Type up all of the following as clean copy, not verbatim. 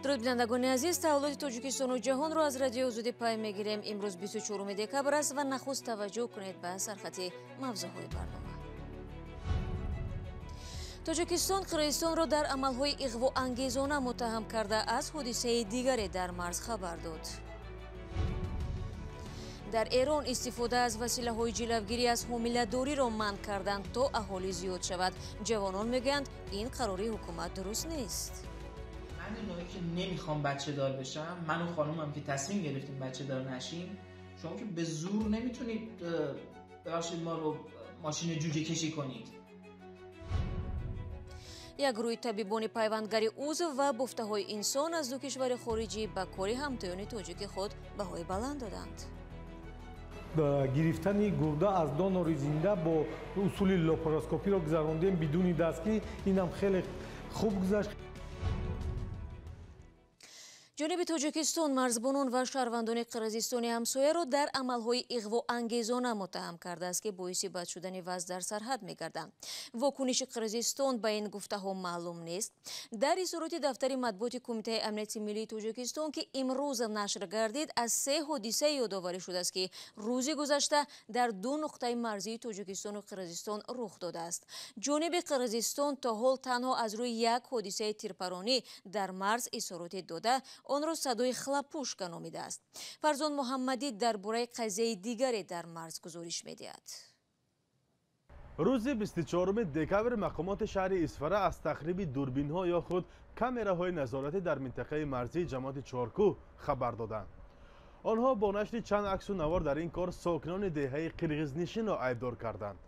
Дуруд, бинандагони азиз, таҳаввулоти Тоҷикистону ҷаҳонро аз Радиои Озодӣ пай мегирем. Имрӯз 24 декабр аст ва нахуст таваҷҷӯҳ кунед ба сархати мавзӯъҳои барнома. Тоҷикистон Қирғизистонро дар амалҳои иғвоангезона муттаҳам карда, аз ҳодисаи дигаре дар марз хабар дод. Дар Эрон истифода аз василаҳои ҷилавгирӣ аз ҳомиладориро манъ карданд, то аҳолӣ зиёд шавад. Ҷавонон мегӯянд, ин қарори ҳукумат дуруст нест. من اینایی که نمیخوام بچه دار بشم، من و خانومم که تصمیم گرفتیم بچه دار نشیم، شما که به زور نمیتونید ببخشید ما رو ماشین جوجه کشی کنید. Як гурӯҳи табибони пайвандгари узв ва бофтаҳои инсон аз ду кишвари хориҷӣ ба кори ҳамтоёни тоҷики худ баҳои баланд доданд. Гирифтани гурда аз донори зинда бо усули лапароскопиро гузарондем бидуни дастгӣ, инам хеле хуб гузашт. Ҷониби Тоҷикистон марзбонон ва шаҳрвандони Қирғизистони ҳамсояро дар амалҳои иғвоангезона муттаҳам кардааст, ки боиси бад шудани вазъ дар сарҳад мегарданд. Вокуниши Қирғизистон ба ин гуфтаҳо маълум нест. Дар изҳороти дафтари матбуоти Кумитаи амнияти миллии Тоҷикистон, ки имрӯз нашр гардид, аз се ҳодиса ёдоварӣ шудааст, ки рӯзи гузашта дар ду нуқтаи марзии Тоҷикистону Қирғизистон рух додааст. Ҷониби Қирғизистон то ҳол танҳо аз рӯи як ҳодисаи тирпаронӣ дар марз изҳороте дода, онро садои хлопушка номидааст. Фарзон Муҳаммадӣ дар бораи қазияи дигаре дар марз гузориш медиҳад. Рӯзи 24 декабр мақомоти шаҳри Исфара аз тахриби дурбинҳо ё худ камераҳои назоратӣ дар минтақаи марзии ҷамоати Чоркӯҳ хабар доданд. Онҳо бо нашри чанд аксу навор дар ин кор сокинони деҳаи қирғизнишинро айбдор карданд.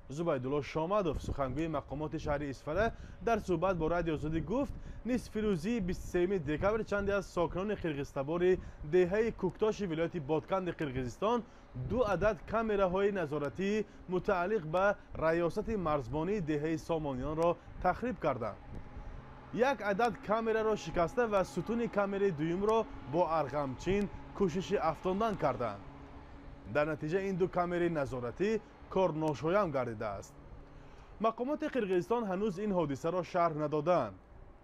Зубайдулло Шомадов, сухангӯи мақомоти шаҳри Исфара, дар суҳбат бо Радиои Озодӣ гуфт, нисфирӯзии 23 декабр чанде аз сокинони қирғизтабори деҳаи Куктоши вилояти Ботканди Қирғизистон ду адад камераҳои назоратии мутааллиқ ба раёсати марзбонии деҳаи Сомониёнро тахриб карданд. Як адад камераро шикаста ва сутуни камераи дуюмро бо арғамчин кӯшиши афтондан карданд. Дар натиҷа ин ду камераи назоратӣ корношоям гардидааст. Мақомоти Қирғизистон ҳанӯз ин ҳодисаро шарҳ надодаанд.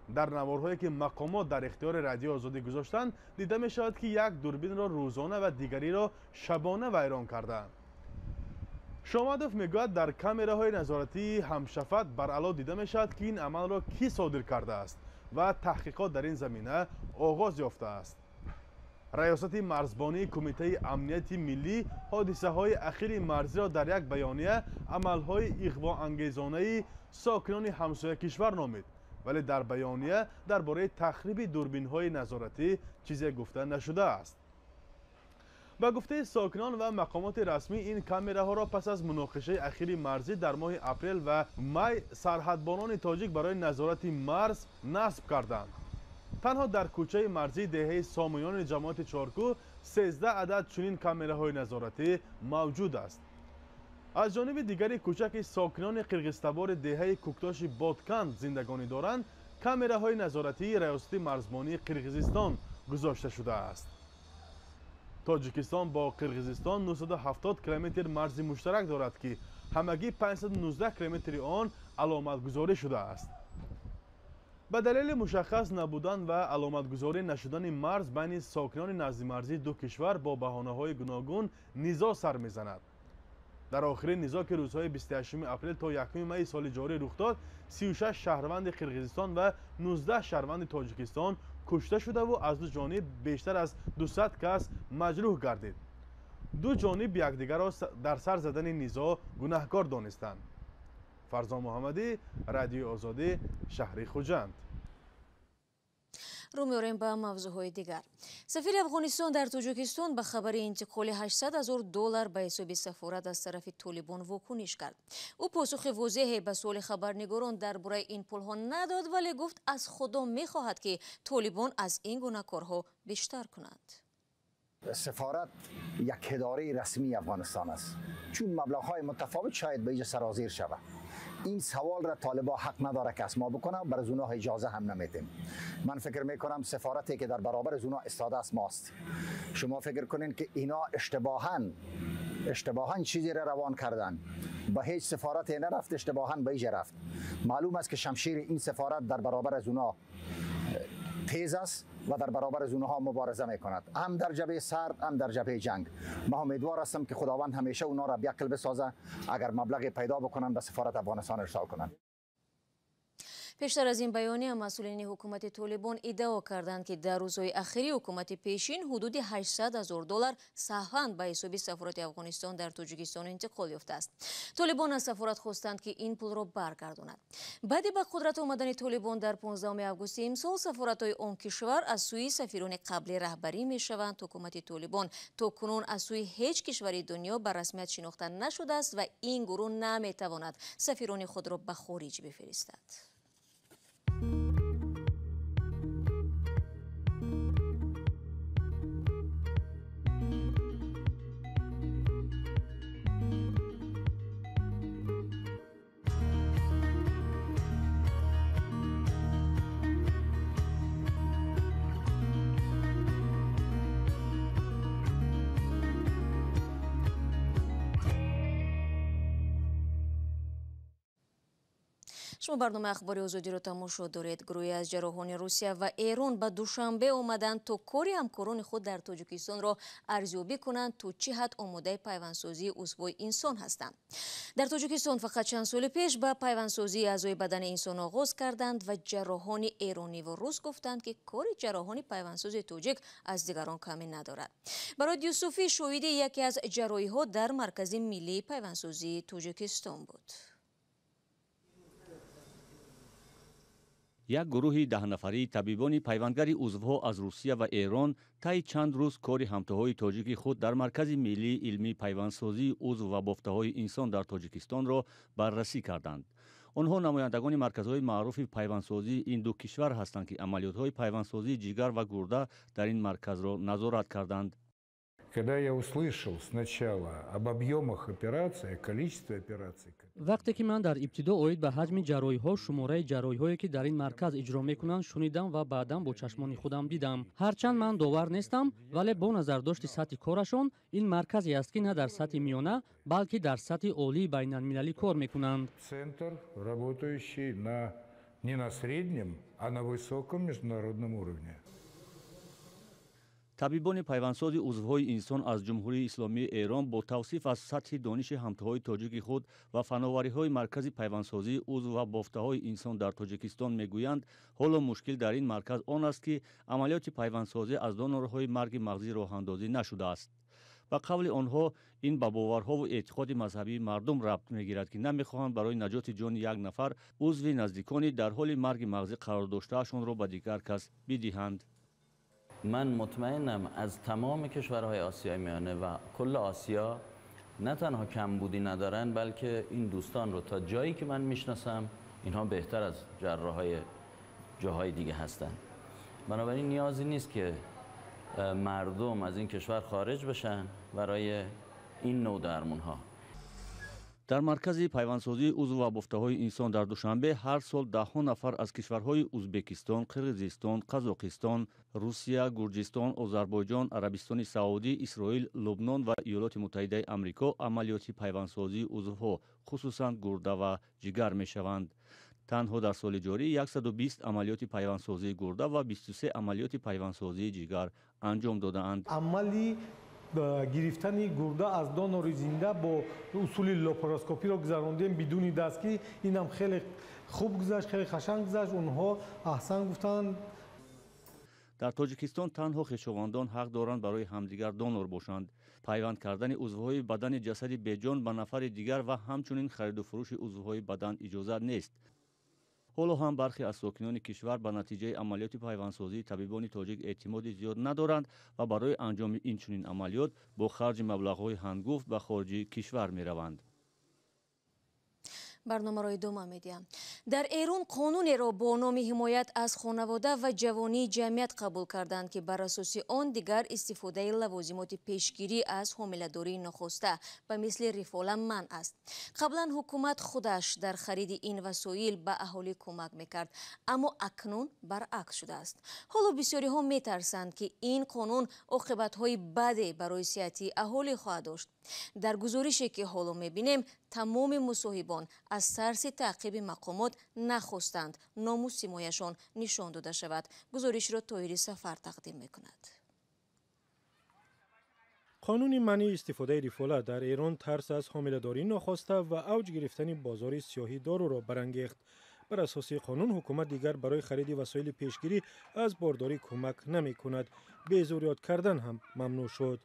Дар наворҳое, ки мақомот дар ихтиёри Радиои Озодӣ гузоштанд, дида мешавад, ки як дурбинро рӯзона ва дигариро шабона вайрон кардаанд. Шомадов мегӯяд, дар камераҳои назоратии ҳамшафат баръало дида мешавад, ки ин амалро кӣ содир кардааст ва таҳқиқот дар ин замина оғоз ёфтааст. Раёсати марзбонии Кумитаи амнияти миллӣ ҳодисаҳои ахири марзиро дар як баёния амалҳои иғвоангезонаи сокинони ҳамсоя кишвар номид, вале дар баёния дар бораи тахриби дурбинҳои назоратӣ чизе гуфта нашудааст. Ба гуфтаи сокинон ва мақомоти расмӣ, ин камераҳоро пас аз муноқишаи ахири марзӣ дар моҳи апрел ва май сарҳадбонони тоҷик барои назорати марз насб карданд. Танҳо дар кӯчаи марзии деҳаи Сомониёни ҷамоати Чоркӯҳ 13 адад чунин камераҳои назоратӣ мавҷуд аст. Аз ҷониби дигари кӯча, ки сокинони қирғизтабори деҳаи Куктоши Ботканд зиндагонӣ доранд, камераҳои назоратии раёсати марзбонии Қирғизистон гузошта шудааст. Тоҷикистон бо Қирғизистон 970 километр марзи муштарак дорад, ки ҳамагӣ 519 километри он аломатгузорӣ шудааст. Ба далели мушаххас набудан ва аломатгузорӣ нашудани марз байни сокинони наздимарзии ду кишвар бо баҳонаҳои гуногун низоъ сар мезанад. Дар охирин низоъ, ки рӯзҳои 28 апрел то 1 майи соли ҷорӣ рух дод, 36 шаҳрванди Қирғизистон ва 19 шаҳрванди Тоҷикистон кушта шудаву аз ду ҷониб бештар аз 200 кас маҷрӯҳ гардид. Ду ҷониб якдигарро дар сар задани низоъ гунаҳкор донистанд. Фарзон Муҳаммадӣ, Радиои Озодӣ, шаҳри Хуҷанд. Рӯ меорем ба мавзӯъҳои дигар. Сафири Афғонистон дар Тоҷикистон ба хабари интиқоли 800 ҳазор доллар ба ҳисоби сафорат аз тарафи Толибон вокуниш кард. Ӯ посухи возеҳе ба суоли хабарнигорон дар бораи ин пулҳо надод, вале гуфт, аз Худо мехоҳад, ки Толибон аз ин гуна корҳо бештар кунанд. سفارت یک اداره رسمی افغانستان است. چون مبلغ های متفاوت شاید به اینجا سرازیر شود، این سوال را طالبا حق نداره که از ما بکنه، بر از اونها اجازه هم نمیدیم. من فکر میکنم سفارتی که در برابر از اونها استاده است ماست. شما فکر کنین که اینا اشتباها چیزی را روان کردن، به هیچ سفارتی نرفت، اشتباها به اینجا رفت. معلوم است که شمشیر این سفارت در برابر از اونها تیز است و در برابر از اونها مبارزه میکند، هم در جبهه سرد هم در جبهه جنگ. ما امیدوار هستم که خداوند همیشه اونا را بیعقل بسازه، اگر مبلغ پیدا بکنن به سفارت افغانستان ارسال کنند. Пештар аз ин баёния масъулини ҳукумати Толибон иддао карданд, ки дар рӯзҳои ахири ҳукумати пешин ҳудуди 800 ҳазор доллар саҳван ба ҳисоби сафорати Афғонистон дар Тоҷикистон интиқол ёфтааст. Толибон аз сафорат хостанд, ки ин пулро баргардонад. Баъди ба қудрат омадани Толибон дар 15 августи имсол сафоратҳои он кишвар аз сӯи сафирони қаблӣ раҳбарӣ мешаванд. Ҳукумати Толибон то кунун аз сӯи ҳеҷ кишвари дунё ба расмият шинохта нашудааст ва ин гурӯҳ наметавонад сафирони худро ба хориҷ бифиристад. Шумо барномаи ахбори озодиро тамошо доред. Гурӯҳе аз ҷарроҳони Русия ва Эрон ба Душанбе омаданд, то кори ҳамкорони худ дар Тоҷикистонро арзёбӣ кунанд, то чӣ ҳад омодаи пайвандсозии узвҳои инсон ҳастанд. Дар Тоҷикистон фақат чанд соли пеш ба пайвандсозии аъзои бадани инсон оғоз карданд ва ҷарроҳони эрониву рус гуфтанд, ки кори ҷарроҳони пайвандсози тоҷик аз дигарон камӣ надорад. Барод Юсуфӣ шоҳиди яке аз ҷарроҳиҳо дар Маркази миллии пайвандсозии Тоҷикистон буд. Як гурӯҳи даҳнафарии табибони пайвандгари узвҳо аз Русия ва Эрон таи чанд рӯз кори ҳамтоҳои тоҷики худ дар Маркази миллии илмии пайвандсозии узв ва бофтаҳои инсон дар Тоҷикистонро баррасӣ карданд. Онҳо намояндагони марказҳои маъруфи пайвандсозии ин ду кишвар ҳастанд, ки амалиётҳои пайвандсозии ҷигар ва гурда дар ин марказро назорат карданд. Когда я услышал сначала об объемах операций, о количестве операций... Вақте ки ман дар ибтидо оид ба ҳаҷми ҷарроҳиҳо, шумораи ҷарроҳиҳое ки дар ин марказ иҷро мекунанд, шунидам ва баъдан бо чашмони худам дидам. Ҳарчанд ман довар нестам, вале бо назардошти сатҳи корашон ин марказе аст, ки на дар сатҳи миёна, балки дар сатҳи олии байналмилалӣ кор мекунанд. Центр, работающий не на среднем, а на высоком международном уровне. Табибони пайвандсози узвҳои инсон аз Ҷумҳурии Исломии Эрон бо тавсиф аз сатҳи дониши ҳамтоҳои тоҷики худ ва фановариҳои Маркази пайвандсозии узв ва бофтаҳои инсон дар Тоҷикистон мегӯянд, ҳоло мушкил дар ин марказ он аст, ки амалиёти пайвандсозӣ аз донорҳои марги мағзӣ роҳандозӣ нашудааст. Ба қавли онҳо ин ба боварҳову эътиқоди мазҳабии мардум рабт мегирад, ки намехоҳанд барои наҷоти ҷони як нафар узви наздикони дар ҳоли марги мағзӣ қарор доштаашонро ба дигар кас бидиҳанд. من مطمئنم از تمام کشورهای آسیای میانه و کل آسیا نه تنها کمبودی ندارن، بلکه این دوستان رو تا جایی که من میشناسم اینها بهتر از جراحای جاهای دیگه هستن. بنابراین نیازی نیست که مردم از این کشور خارج بشن برای این نوع درمون ها. Дар маркази пайвандсозии узв ва бофтаҳои инсон дар Душанбе ҳар сол даҳҳо нафар аз кишварҳои Узбекистон, Қирғизистон, Қазоқистон, Русия, Гурҷистон, Озарбойҷон, Арабистони Саудӣ, Исроил, Лубнон ва Иёлоти Муттаҳидаи Амрико амалиёти пайвандсозии узвҳо, хусусан гурда ва ҷигар мешаванд. Танҳо дар соли ҷорӣ 120 амалиёти пайвандсозии гурда ва 23 амалиёти пайвандсозии ҷигар анҷом додаанд. Амали гирифтани гурда аз донори зинда бо усули лапароскопиро гузарондем бидуни дастгӣ. Инам хеле хуб гузашт, хеле хашанг гузашт. Онҳо аҳсан гуфтанд. Дар Тоҷикистон танҳо хешовандон ҳақ доранд барои ҳамдигар донор бошанд. Пайванд кардани узвҳои бадани ҷасади беҷон ба нафари дигар ва ҳамчунин хариду фурӯши узвҳои бадан иҷозат нест. Ҳоло ҳам бархе аз сокинони кишвар ба натиҷаи амалиёти пайвандсозии табибони тоҷик эътимоди зиёд надоранд ва барои анҷоми ин чунин амалиёт бо харҷи маблағҳои ҳангуфт ба хориҷи кишвар мераванд. Барномаро идома медиҳам. Дар Эрон қонунеро бо номи ҳимоят аз хонавода ва ҷавонии ҷамъият қабул карданд, ки бар асоси он дигар истифодаи лавозимоти пешгирӣ аз ҳомиладории нохоста ба мисли рифола манъ аст. Қаблан ҳукумат худаш дар хариди ин васоил ба аҳолӣ кӯмак мекард, аммо акнун баръакс шудааст. Ҳоло бисёриҳо метарсанд, ки ин қонун оқибатҳои баде барои сиҳатии аҳолӣ хоҳад дошт. Дар гузорише ки ҳоло мебинем, тамоми мусоҳибон аз тарси таъқиби мақомот нахостанд ному симояшон нишон дода шавад. Гузоришро Тоҳири Сафар тақдим мекунад. Қонуни манъи истифодаи рифола дар Эрон тарс аз ҳомиладории нохоста ва авҷ гирифтани бозори сиёҳи доруро барангехт. Бар асоси қонун ҳукумат дигар барои хариди васоили пешгирӣ аз бордорӣ кӯмак намекунад. Безуриёт кардан ҳам мамнӯъ шуд.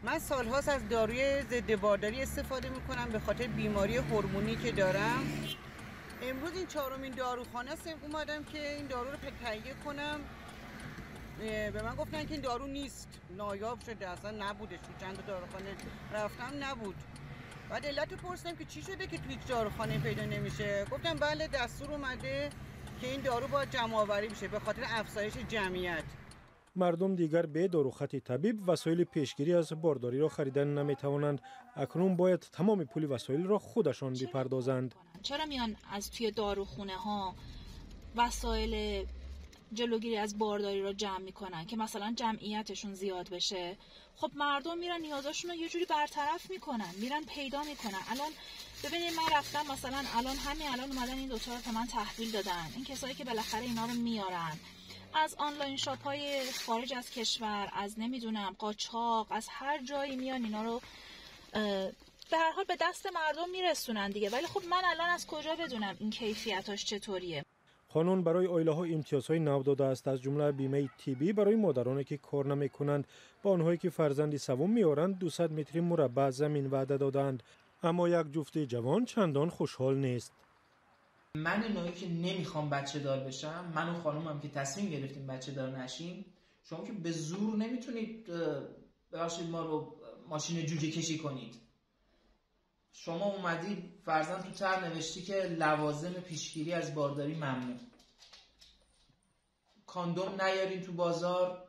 من سالهاست از داروی ضد بارداری استفاده میکنم به خاطر بیماری هورمونی که دارم. امروز این چهارمین داروخانه است اومدم که این دارو رو تهیه کنم. به من گفتن که این دارو نیست، نایاب شده، اصلا نبوده. چند تا داروخانه رفتم نبود. بعد علت پرسیدم که چی شده که تو هیچ داروخانه پیدا نمیشه. گفتم بله دستور اومده که این دارو باید جمع آوری بشه به خاطر افزایش جمعیت. Мардум дигар бе дорухати табиб васоили пешгирӣ аз бордориро харидан наметавонанд. Акнун бояд тамоми пули васоилро худашон бипардозанд. چرا میان از توی داروخونه ها وسایل جلوگیری از بارداری رو جمع میکنن که مثلا جمعیتشون زیاد بشه؟ خب مردم میرن نیازاشون رو یه جوری برطرف میکنن، میرن پیدا میکنن. الان ببینید من رفتم مثلا الان همین الان اومدن این دوتا رو به من تحویل دادن. این کسایی که بالاخره اینا رو میارن از آنلاین شاپ های خارج از کشور، از نمیدونم قاچاق، از هر جایی میان اینا رو به هر حال به دست مردم میرسونن دیگه. ولی خب من الان از کجا بدونم این کیفیتاش چطوریه؟ Қонун барои оилаҳо имтиёзҳои нав додааст, аз ҷумла бимаи тиббӣ барои модароне ки кор намекунанд. Ба онҳое ки фарзанди савум меоранд 200 метри мураббаъ замин ваъда додаанд. Аммо як ҷуфти ҷавон чандон хушҳол нест. من نوعی که نمیخوام بچه دار بشم، من و خانومم که تصمیم گرفتیم بچه دار نشیم، شما که به زور نمیتونید ببخشید ما رو ماشین جوجه کشی کنید. شما اومدی فرضاً تو طرح نوشتی که لوازم پیشگیری از بارداری ممنوع، کاندوم نیارین تو بازار،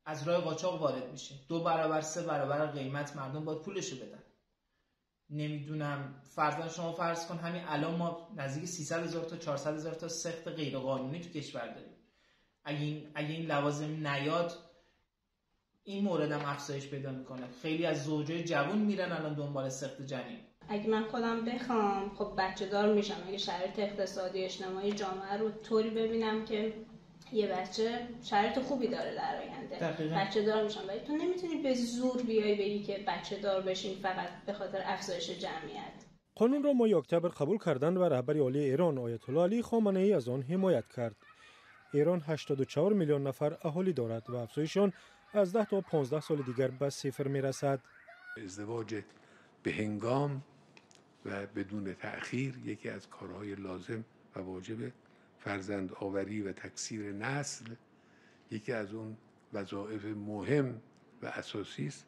از راه قاچاق وارد میشه، 2 برابر 3 برابر قیمت مردم باید پولشو بدن. نمیدونم فرضاً شما فرض کن همین الان ما نزدیک 300 هزار تا 400 هزار تا سخت غیر قانونی تو کشور داریم. اگه این لوازم نیاد این موردم افزایش پیدا میکنه. خیلی از زوجای جوان میرن الان دنبال سخت جنین. اگه من خودم بخوام خب بچه دار میشم، اگه شرایط اقتصادی اجتماعی جامعه رو طوری ببینم که یه بچه شرایط خوبی داره در آینده بچه دار میشم. ولی تو نمیتونی به زور بیای بگی که بچه دار بشین فقط به خاطر افزایش جمعیت. قانون را ماهи октябр қабул карданд ва раҳбари олии Эрон оятулло Алӣ Хоманаӣ аз он ҳимоят кард. Эрон 84 миллион нафар аҳолӣ дорад ва афзоиши он аз 10 то 15 соли дигар ба сифр мерасад. ازدواج به هنگام و بدون تأخیر یکی از کارهای لازم و واجب فرزند آوری و تکثیر نسل یکی از اون وظایف مهم و اساسی است.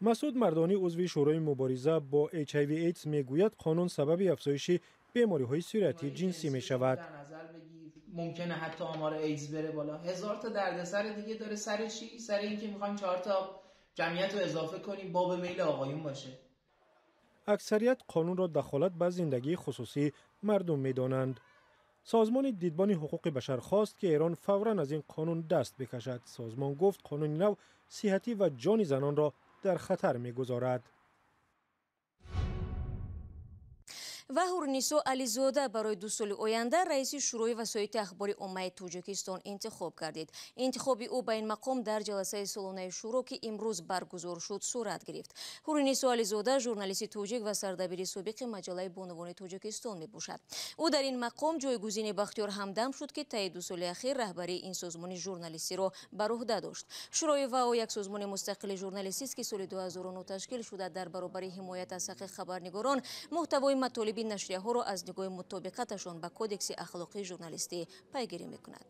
مسعود مردانی عضو شورای مبارزه با HIV ایدز میگوید قانون سبب افزایش بیماری‌های سرایتی جنسی می‌شود. ممکنه حتی آمار ایدز بره بالا. 1000 تا دردسر دیگه داره سر چی؟ سر اینکه می‌خوایم 4 تا جمعیت رو اضافه کنیم باب میل آقایون باشه. اکثریت قانون را دخالت به زندگی خصوصی مردم می‌دانند. سازمان دیدبان حقوق بشر خواست که ایران فوراً از این قانون دست بکشد. سازمان گفت قانون نو صحتی و جان زنان را در خطر می‌گذارد. Ва Ҳурнисо Ализода барои 2 соли оянда раиси Шӯрои васоити ахбори оммаи Тоҷикистон интихоб гардид. Интихоби ӯ ба ин мақом дар ҷаласаи солонаи шӯро, ки имрӯз баргузор шуд, сурат гирифт. Ҳурнисо Ализода журналисти тоҷик ва сардабири собиқи маҷаллаи бонувони Тоҷикистон мебошад. Ӯ дар ин мақом ҷойгузини Бахтиёр Ҳамдам шуд, ки таи 2 соли ахир раҳбарии ин созмони журналистиро бар уҳда дошт. Шӯрои ВАО як созмони мустақили журналистист, ки соли 2009 ташкил шуда, дар баробари ҳимоят аз ҳаққи хабарнигорон муҳтавои матолиби нашрияҳоро аз нигоҳи мутобиқаташон ба кодекси ахлоқии журналистӣ пайгирӣ мекунад.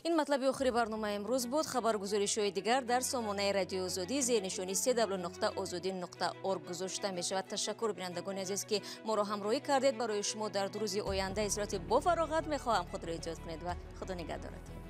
Ин матлаби охири барномаи имрӯз буд. Хабаргузоришҳои дигар дар сомонаи Радиои Озодӣ зернишони cw.ozodi.org гузошта мешавад. Ташаккур, бинандагони азиз, ки моро ҳамроҳӣ кардед. Барои шумо дар 2 рӯзи оянда истироҳати бофароғат мехоҳам. Худро эҳтиёт кунед ва Худо нигаҳдоратон.